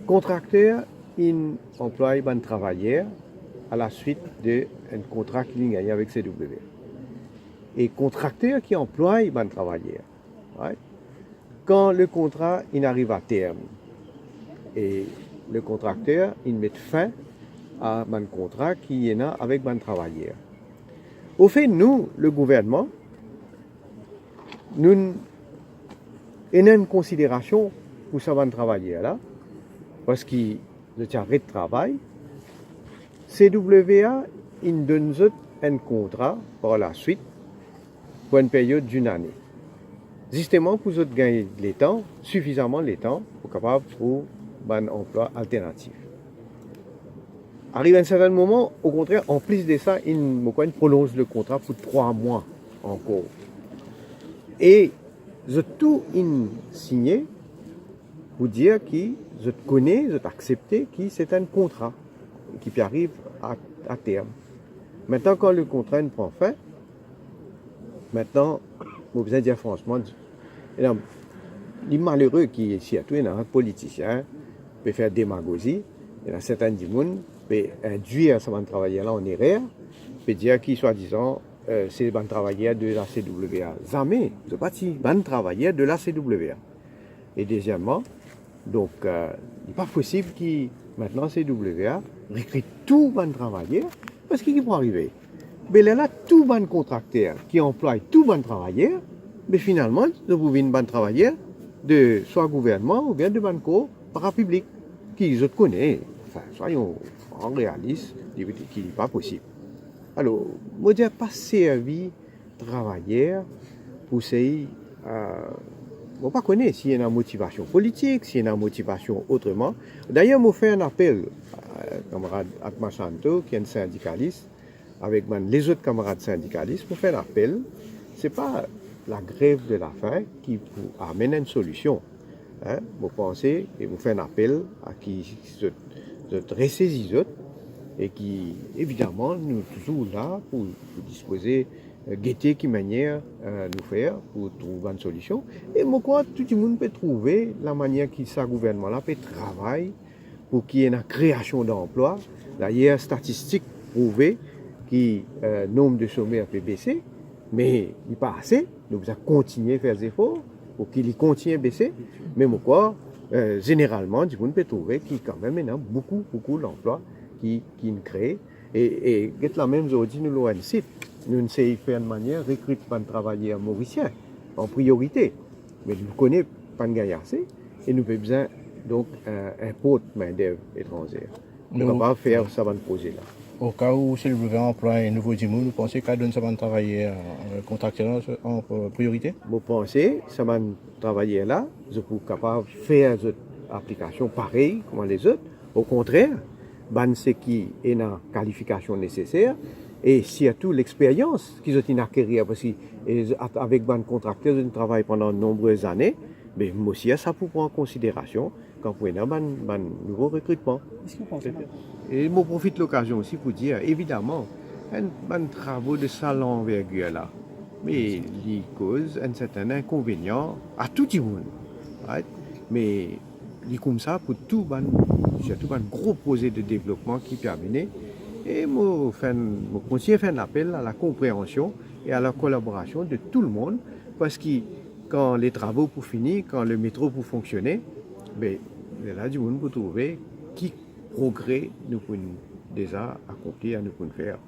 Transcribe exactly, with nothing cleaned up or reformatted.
Kontrakter inn anplway bann travayer alaswit de enn kontra ki linn gagne avek C W A. E kontrakter ki anplway bann travayer, right? Kan le kontra inn ariv a term, e le kontrakter inn met fin a bann kontra ki ena avek bann travayer. Ofe, nou, le gouvernman, nou ena enn konsiderasion pou sa bann travayer la, parski zot ti aret travay, C W A inn donn zot enn kontra par laswit pou enn period dinn ane, zisteman pou zot gagn letan, sifizaman letan pou kapav trouv bann anplwa alternatif. Ariv enn sertenn moman, okontrer, anplis de sa, inn, mo krwar, inn prolonz le kontra pou trwa mwa ankor. E zot tou inn signe pou dir ki zot kone, zot aksepte ki se enn kontra ki pe ariv a, a term. Mintnan, kan le kontra inn pran fin, mintnan, mo bizin dir fransman, ena, li malere ki sirtou ena politisien pe fer demagozi, ena sertenn dimoun pe indwir sa bann travayer la an erer, pe dir ki swadizan, eh, se bann travayer de la C W A. Zame, zot pa ti bann travayer de la C W A. E dezieman, donk, eh, li pa posib ki mintnan C W A rekrit tou bann travayer, parski ki pou arive? Be lerla tou bann kontrakter ki anplway tou bann travayer, be finalman, zot pou vinn bann travayer de swa gouvernman oubien de bann kor parapiblik ki zot kone. Anfin, swayon fran, realis, li, ki li pa posib. Alor, mo dir, pa servi travayer pou sey, eh, mo pa kone si ena motivasion politik, si ena motivasion otreman. Dayer, mo fer enn apel, eh, kamarad Atma Santo, ki enn sindikalis, avek bann lezot kamarad sindikalis, mo fer enn apel. Se pa lagrev de lafin ki pou amenn enn solision. Hein, mo panse, e mo fer enn apel a ki zot, zot resezi zot, e ki, evidaman, nou touzour la pou, pou dispoze, eh, gete ki manier, eh, nou fer pou trouv bann solision. E mo krwar tou dimoun pe trouve lamanier ki sa gouvernman la pe travay pou ki ena kreasion danplwa. Dayer, statistik prouve ki, eh, nonb de somer pe bese, me li pa ase. Nou bizin kontigne fer zefor pou ki li kontigne bese. Me mo krwar, eh, zeneralman, dimoun pe trouve ki kanmem ena boukou, boukou lanplwa ki, ki inn kree. E, e get la mem zordi nou lor enn sit, nou inn sey fer enn manier rekrit bann travayer morisien an priorite. Me nou kone pa'nn gagn ase e nou pe bizin, donk, eh, inport mindev etranze pou kapav fer sa bann proze la. Oka ou si nou anplway nouvo dimoun, ou panse ki donn sa bann travayer, eh, kontrakter la an, eh, priorite? Mo panse sa bann travayer la, zot pou kapav fer zot aplikasion parey kouma lezot. Okontrer, bann seki ena kalifikasion neseser e sirtou lexperyans ki zot inn akerir, parski, e, at-, avek bann kontrakter zot inn travay pandan nonbre zane, be mo sir sa pou pran konsiderasion kan pou ena bann, bann nouvo rekritman. Eski ou panse, madam? E mo profit lokazion osi pou dir, evidaman, enn bann travo de sa lanvergir la, me li koz enn sertenn inkonvenian a tou dimoun, right? Me li koumsa pou tou bann, sirtou bann gro proze de devlopman ki pe avini. E mo fer enn, mo kontigne fer enn apel a la konpreansion e a la kolaborasion de tou lemonn, parski kan letravo pou fini, kan lemetro pou fonksione, be, lerla dimoun pou trouve ki progre nou pou deza akonpli, nou pou fer.